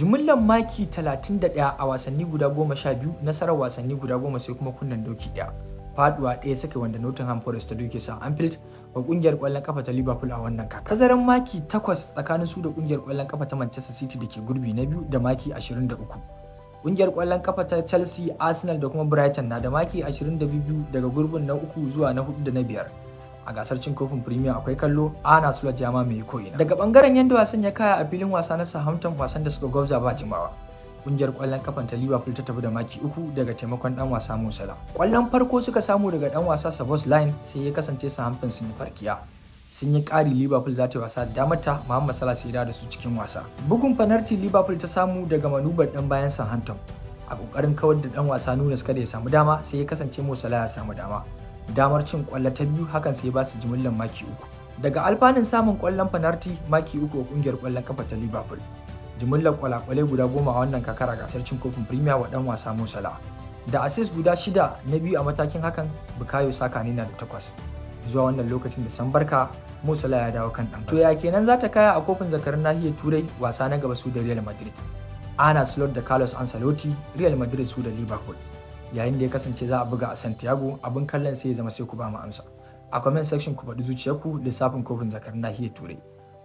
Jimillar maki 31 a wasanni guda 12, nasarar wasanni guda 10, sai kuma kunnen doki ɗaya. Faduwa ɗaya suka, wanda Nottingham Forest ta doke sa Anfield wa kungiyar ƙwallon kafa ta Liverpool a wannan kaka. Tazaran maki 8 tsakanin su da kungiyar ƙwallon kafa ta Manchester City da ke gurbi na biyu da maki 23. Kungiyar ƙwallon kafa ta Chelsea, Arsenal da kuma Brighton na da maki 22 daga gurbin na uku zuwa na hudu da na biyar. A gasar cin kofin Premier akwai kallo, Arne Slot ya mamaye ko'ina. Daga bangaren yadda wasan ya kaya a filin wasa na Southampton, wasan da suka gwabza ba jimawa, kungiyar kwallon kafan ta Liverpool ta tafi da maki 3 daga taimakon dan wasa Mo Salah. Kwallon farko suka samu daga dan wasa Szoboszlai, sai ya kasance Southampton sun yi farkiya. Sun yi ƙari, Liverpool za ta yi wasa da damarta, Muhammad Salah sai da su cikin wasa. Bugun fanarti Liverpool ta samu daga manubar dan bayan Southampton. A kokarin kawar da dan wasa Nunes kada ya samu dama, sai ya kasance Mo Salah ya samu dama. Damar cin kwallo ta biyu, hakan sai ba su jimillar maki 3. Daga alfanun samun kwallon fanarti, maki 3 a kungiyar kwallon kafa ta Liverpool. Jimillar kwalakwalai guda 10 a wannan kakar a gasar cin kofin Premier wa dan wasa Mo Salah. Da assist guda shida, na biyu a matakin hakan Bukayo Saka ne na da takwas. Zuwa wannan lokacin da san barka, Mo Salah ya dawo kan dan. To ya kenan za ta kaya a kofin zakarin nahiyar Turai, wasa na gaba su da Real Madrid? Arne Slot da Carlos Ancelotti, Real Madrid su da Liverpool. Yayin da ya kasance za a buga a Santiago, abin kallon sai ya zama sai ku ba mu amsa. A comment section ku faɗi zuciyarku lissafin kofin zakarin nahiyar Turai.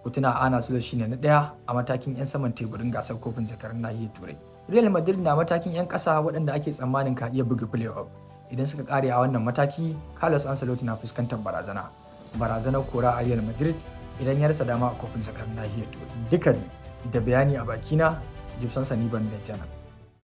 Ku tuna, Arne Slot shine na ɗaya a matakin 'yan saman teburin gasar kofin zakarin nahiyar Turai. Real Madrid na matakin 'yan ƙasa waɗanda ake tsammanin ka iya buga play-off. Idan suka kare a wannan mataki, Carlos Ancelotti na fuskantar barazana. Barazanar kora a Real Madrid idan ya rasa dama a kofin zakarin nahiyar Turai. Duka da bayani a bakina, Gibson Sani Ban da.